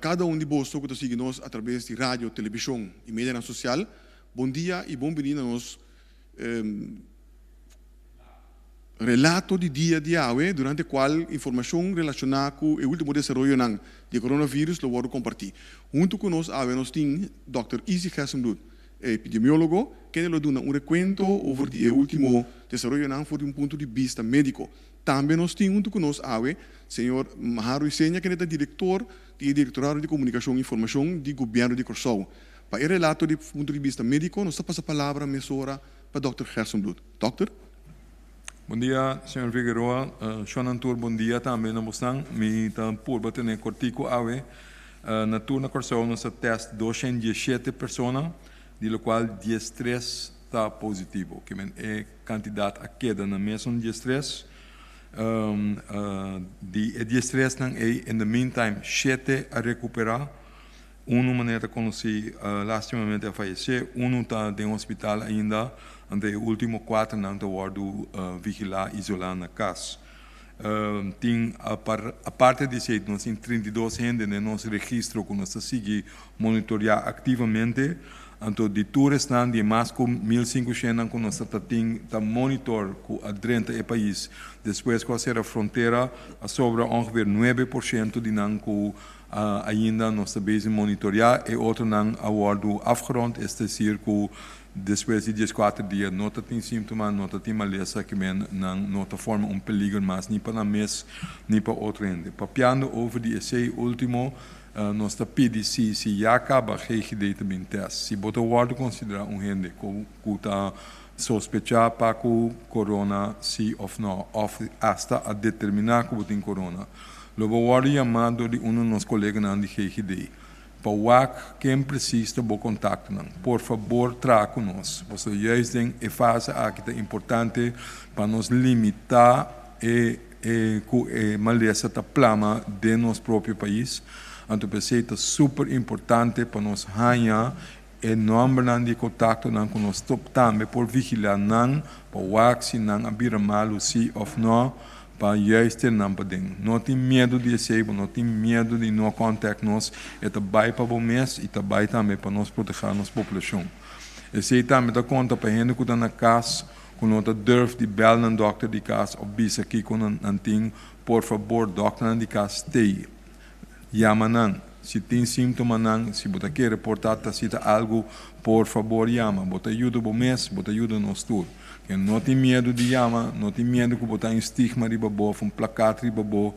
Kada un di boso ku ta sigui nos atraves di radio, televishon i medianan sosial, bon dia i bon bini na nos relato di dia di awe durante kual informashon relashoná ku e último desaroyonan di e coronavirus lo wòrdu kompartí. Huntu ku nos awe nos tin dòkter Izzy Gerstenbluth, e epidemiólogo, kende lo duna un rekuento over di e último desaroyonan for di un punto di bista médiko. Tambe nos tin huntu ku nos awe señor Maharo Isenia kende ta direktor di e Direktorado di Komunikashon i Informashon di Gobièrnu di Kòrsou. Pa e relato di punto di bista médiko nos ta pasa palabra mesora pa dòkter Gerstenbluth. Dòkter. Bon dia señor Figueroa, shonnan tur bon dia tambe na bosnan. Mi ta purba tene kortiku awe. Na tur na Kòrsou nos a tèst 217 persona, di lokual 13 ta positivo. Ke men e kantidat a keda na mesun 13. Di e 13 nan ei in the meantime shete a rekuperá. Unu manera ta konosí lastimamente a fayesé, unu ta den hospital ainda, anto e último kuaternan ta wòrdu vigilá isolá na kas. Tin aparte di esei nos tin 32 hende den nos registro ku nos ta sigui monitoriá aktivamente. Anto di tur esnan di e mas ku 1500 nan ku nos ta tin ta monitor ku a drenta e pais despues ku a sera frontera a sobra ongeveer 9% di nan ku ainda nos ta bezig monitoreá. E otronan a wòrdu afgerond, es desir ku despues di 14 dia no ta tin síntoma, no ta tin malesa, ke men nan no ta forma un peliger mas ni pa nan mes ni pa otro hende. Papiando over di esei último, nos ta pidi si si ya kaba GGD ta bin tèst. Si bo ta wòrdu konsiderá un hende ku ku ta sospechá pa ku korona si òf nò, òf asta a determiná ku bo tin korona, lo bo wòrdu yamá dor di un di nos koleganan di GGD pa wak ken presis ta bo kontaktonan. Por fabor traha ku nos, pasobra juist den e fase aki ta importante pa nos limitá e e ku e malesa ta plama den nos propio pais. Anto p'esei ta super importante pa nos haña e nòmbernan di e kontaktonan ku nos tambe por vigilá nan pa wak si nan a bira malu si òf nò, pa juist tene nan paden. No tin miedu di esei, bo no tin miedu di no kòntèkt nos, e ta bai pa bo mes i ta bai tambe pa nos protehá nos populashon. Esei tambe ta konta pa hende ku ta na kas ku no ta durf di bèl nan dòkter di kas òf bisa kiko nan tin, por fabor dòkternan di kas stay. Yama nan. Si tin síntomanan, si bo ta kere por ta ta sita algu, por fabor yama. Bo ta yuda bo mes, bo ta yuda nos tur. Ke no tin miedu di yama, no tin miedu ku bo ta un stigma riba bo òf un plakat riba bo.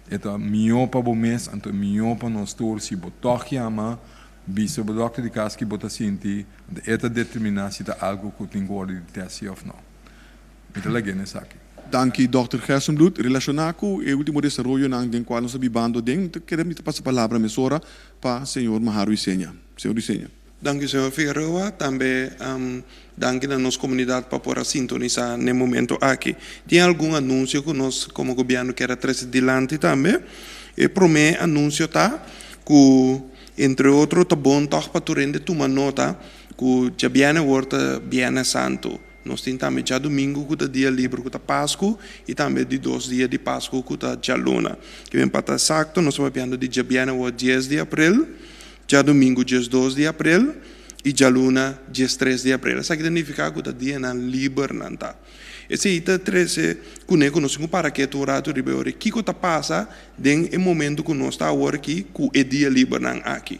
E ta mihó pa bo mes, anto e mihó pa nos tur si bo tòg yama, bisa bo dòkter di kas ki bo ta sinti, anto e ta determiná si ta algu ku tin ku wòrdu di tèst si òf nò. Mi ta lag'é na esaki. Danki Dòkter Gerstenbluth. Relashoná ku e último desaroyonan den kual nos ta bibando den, mi ta kere mi ta pasa palabra mesora pa señor Maharo Isenia. Señor Isenia. Danki señor Figueroa. Tambe danki na nos komunidat pa por a sintonisá n'e momento aki. Tin algun anunsio ku nos komo gobièrnu kier a trese dilanti tambe. E promé anunsio ta ku entre otro ta bon tòg pa tur hende tuma nota ku djabièrnè awor ta Bièrnè Santu. Nos tin tambe djadumingu ku ta dia liber ku ta Pasku i tambe di dos dia di Pasku ku ta djaluna. Ke men pa ta esakto nos ta papiando di djabièrnè awor 10 di aprel, djadumingu 12 di aprel i djaluna 13 di aprel. Esaki ta nifiká ku ta dianan liber nan ta. Esei ta trese kuné ku nos tin ku para ketu un ratu riba e ora kiko ta pasa den e momentu ku nos ta awor aki ku e dia libernan aki.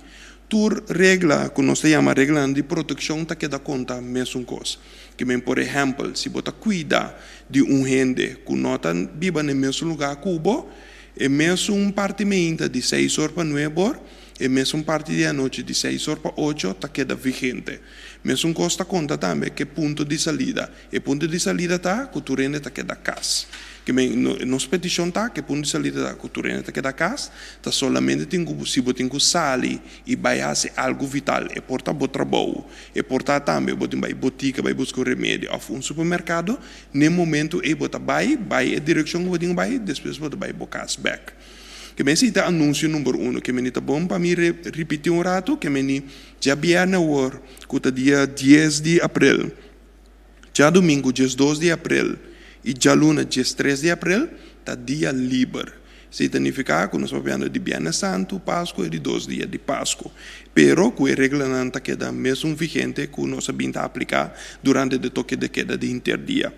Tur regla ku nos ta yama reglanan di protekshon ta keda konta mesun kos. Ke men por ehèmpel, si bo ta kuida di un hende ku no ta biba na e mesun lugá ku bo, e mesun parti meinta di seis or pa nuebe or, e mesun parti di anochi di seis or pa ocho ta keda vigente. Mesun kos ta konta tambe ku e punto di salida. E punto di salida ta ku tur hende ta keda kas. Ke men, nos petishon ta ku e punto di salida ta ku tur hende ta keda kas, ta solamente tin ku, si bo tin ku sali i bai hasi algu vital, e por ta bo trabou, e por ta tambe bo tin bai botika bai buska un remedio òf un supermerkado, n'e momentu ei bo ta bai, bai e direkshon ku bo tin ku bai, despues bo ta bai bo kas bèk. Ke men esei ta anunsio number uno. Ke men ta bon pa mi ripití un ratu, ke men di djabièrnè awor ku ta dia 10 di aprel. Djadumingu 12 di aprel i djaluna 13 di aprel ta dia liber. Esei ta nifiká ku nos papiando di Bièrnè Santu, Pasku i di dos dia di Pasku. Pero ku e reglanan ta keda mesun vigente ku nos a bin ta apliká durante de toke de keda di henter dia.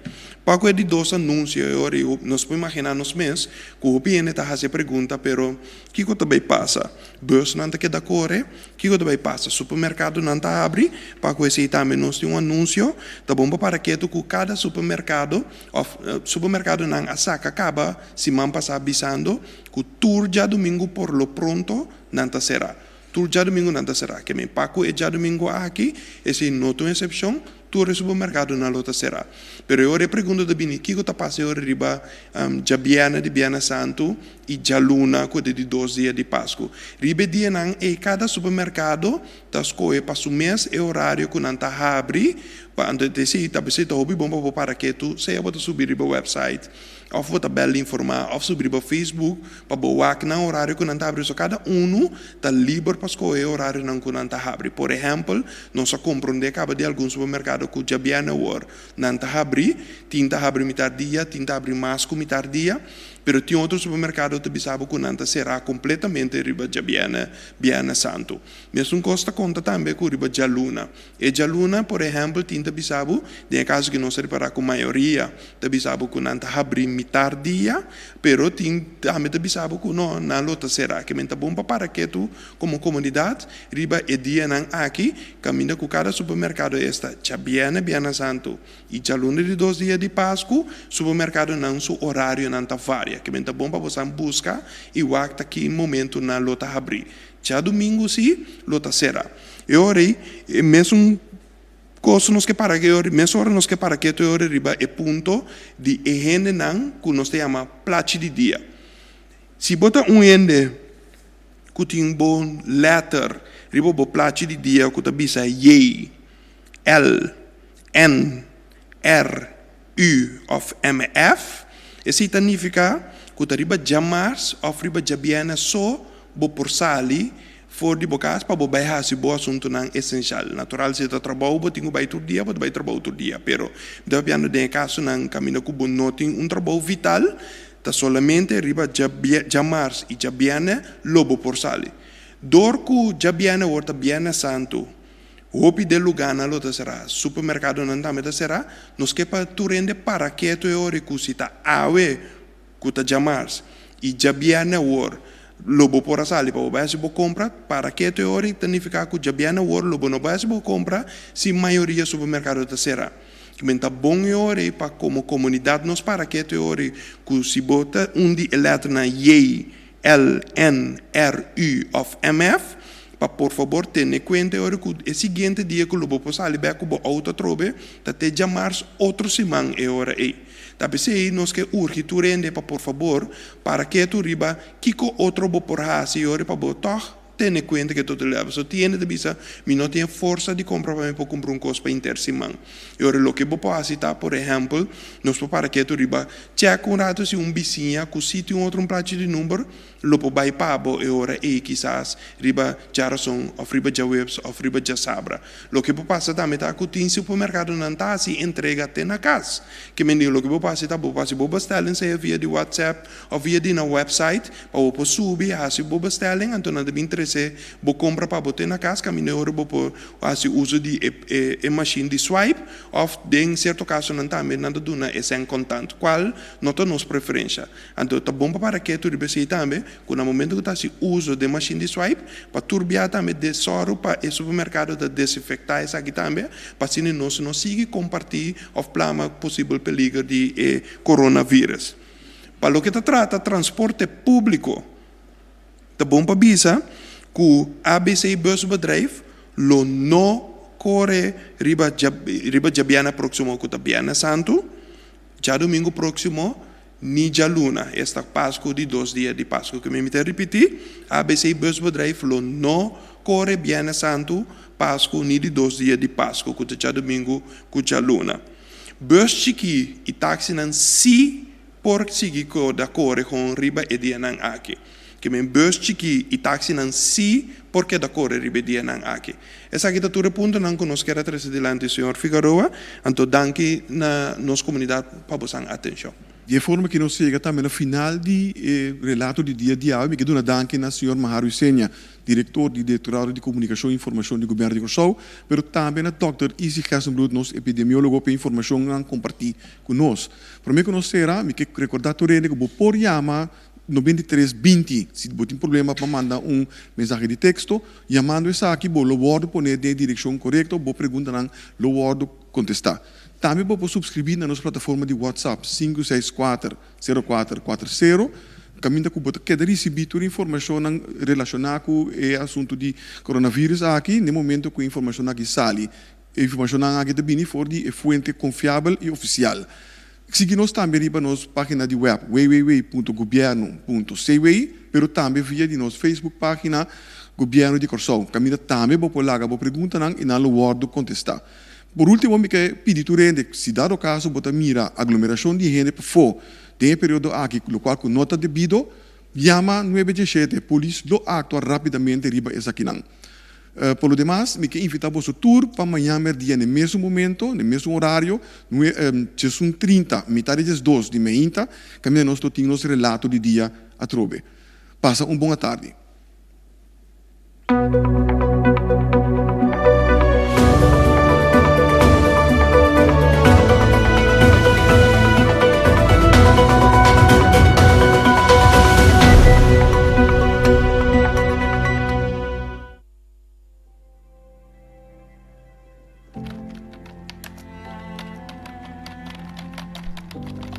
Pa ku e di dos anunsio e ora ei nos por imaginá nos mes ku hopi hende ta hasi e pregunta, pero kiko ta bai pasa? Busnan ta keda kore? Kiko ta bai pasa? Supermerkadonan ta habri? Pa ku esei tambe nos tin un anunsio. Ta bon pa para ketu ku kada supermerkado òf supermerkadonan a saka kaba siman pasá bisando ku tur djadumingu por lo pronto nan ta será. Tur djadumingu nan ta será. Ke men pa ku e djadumingu aki, esei no ta un eksepshon, tur e supermerkadonan lo ta será. Pero e ora e pregunta ta bini, kiko ta pasa e ora riba djabièrnè di Bièrnè Santu i djaluna ku ta di dos dia di Pasku? Riba e dianan ei kada supermerkado ta skohe pa su mes e orario ku nan ta habri pa anto esei ta p'esei ta hopi bon pa bo para ketu sea bo ta subi riba website òf bo ta bèl informá òf subi riba Facebook pa bo wak nan orario ku nan ta habri. So kada unu ta liber pa skohe e orarionan ku nan ta habri. Por ehèmpel, nos a komprondé kaba di algun supermerkado ku djabièrnè awor nan ta habri, tin ta habri mitar dia, tin ta habri mas ku mitar dia, pero tin otro supermerkado ta bisa bo ku nan ta será kompletamente riba djabièrnè, bièrnè santu. Mesun kos ta konta tambe ku riba djaluna. E djaluna, por ehèmpel, tin ta bisa bo, den e kaso ku nos a ripará ku mayoria ta bisa bo ku nan ta habrí mitar dia, pero tin tambe ta bisa bo ku no, nan lo ta será. Ke men ta bon pa para ketu komo komunidat riba e dianan aki, kaminda ku kada supermerkado esta djabièrnè, bièrnè santu, i djaluna di dos dia di Pasku, supermerkadonan su orarionan ta varia. Ke men ta bon pa bosan buska i wak ta ki momentu nan lo ta habrí. Djadumingu sí lo ta será. E ora ei, e mesun kos nos ke para e ora, mes ora nos ke para ketu e ora riba e punto di e hendenan ku nos ta yama plachi di dia. Si bo ta un hende ku tin bo lèter riba bo plachi di dia ku ta bisa J, L, N, R, U òf MF, esei ta nifiká ku ta riba djamars òf riba djabièrnè so bo por sali for di bo kas pa bo bai hasi bo asuntunan esenshal. Natural si ta trabou bo tin ku bai tur dia, bo ta bai trabou tur dia. Pero mi ta papiando den e kasonan kaminda ku bo no tin un trabou vital, ta solamente riba djamars i djabièrnè lo bo por sali. Dor ku djabièrnè awor ta Bièrnè Santu, Hopi den lugánan lo ta será, supermerkadonan tambe ta será. Nos ke pa tur hende para ketu e ora ku si ta awe ku ta djamars i djabièrnè awor lo bo por a sali pa bo bai hasi bo kompra. Para ketu e ora ta nifiká ku djabièrnè awor lo bo no bai hasi bo kompra si mayoria supermerkado ta será. Kimen ta bon e ora ei pa komo komunidat nos para ketu e ora ku si bo ta un di e lèternan J, L, N, R, U òf MF, pa por fabor tene kuenta e ora ku e siguiente dia ku lo bo por sali bèk ku bo outo atrobe ta te djamars otro siman e ora ei. Ta p'esei nos ke urgi tur hende pa por fabor para ketu riba kiko otro bo por hasi e ora pa bo tòg Tene kuenta ke tot e lèba. So tin hende ta bisa, Mi no tin e forsa di kompra pa mi por kumpra un kos pa henter siman. E ora loke bo por hasi ta, por ehèmpel, nos por para ketu riba chèk un ratu si un bisiña ku si tin otro un plachi di number lo por bai pa bo e ora ei kisas riba djarason òf riba djaweps òf riba djasabra. Loke por pasa tambe ta ku tin supermerkadonan ta hasi entrega te na kas. Ke men di loke bo por hasi ta bo por hasi bo bestelling sea via di WhatsApp òf via di nan website Pa bo por subi hasi bo bestelling anto nan ta bin trese bo compra pa bo te na cas caminda e ora bo por hasi uso di e e machine di swipe of den cierto casonan tambe nan ta duna e cen contant cual no ta nos preferencia. Anto ta bon pa para ketu riba esey tambe cu na momento cu ta hasi uso den machine di swipe pa tur bia tambe de sòru pa e supermercado ta desinfecta esaki tambe pa asina nos no sigui comparti of plama posibel peliger di e coronavirus. Pa loke ta trata transporte públiko, ta bon pa bisa ku ABC Busbedrijf lo no kore riba riba djabièrnè próksimo ku ta Bièrnè Santu, djadumingu próksimo ni djaluna, esta Pasku di dos dia di Pasku. Ke mi ta ripití, ABC Busbedrijf lo no kore Bièrnè Santu, Pasku ni di dos dia di Pasku ku ta djadumingu ku djaluna. Bus chikí i taksinan sí por sigui koda kore kon riba e dianan aki. Ke men bus chikí i taksinan sí por keda kore riba e dianan aki. Esaki ta tur e puntonan ku nos kier a trese dilanti señor Figaroa. Anto danki na nos komunidat pa bosan atenshon. Di e forma ki nos yega tambe na final di e relato di dia di awe, mi ke duna danki na señor Maharu Isenia, direktor di Direktorado di Komunikashon i Informashon di Gobièrnu di Kòrsou, pero tambe na dòkter Izzy Gerstenbluth, nos epidemiólogo, pa e informashonnan kompartí ku nos. Promé ku nos sera, mi ke rekordá tur hende ku bo por yama 93 20 si bo tin problema pa manda un mensahe di teksto. Yamando esaki bo lo wòrdu poné den e direkshon korekto, bo preguntanan lo wòrdu kontestá. Tambe bo por supskribí na nos plataforma di WhatsApp 564 0440, kaminda ku bo ta keda risibí tur informashonnan relashoná ku e asuntu di coronavirus aki na e momento ku e informashonnan aki sali. E informashonnan aki ta bini for di e fuente konfiabel i ofisial. Sigui nos tambe riba nos página di wèp www.gobiernu.cw pero tambe via di nos Facebook página Gobièrnu di Kòrsou kaminda tambe bo por laga bo preguntanan i nan lo wòrdu kontestá. Por último mi ke pidi tur hende si dado kaso bo ta mira aglomerashon di hende pafó den e periodo aki lokual ku no ta debido, yama nuebe diesshete, polis lo aktua rápidamente riba esakinan. Por lo demas, mi ke invitá boso tur pa mañan mèrdia n'e mesun momento, n'e mesun orario, nue, diesun 30, mitá di 12 di meinta, kaminda nos lo tin nos relato di dia atrobe. Pasa un bon atardi.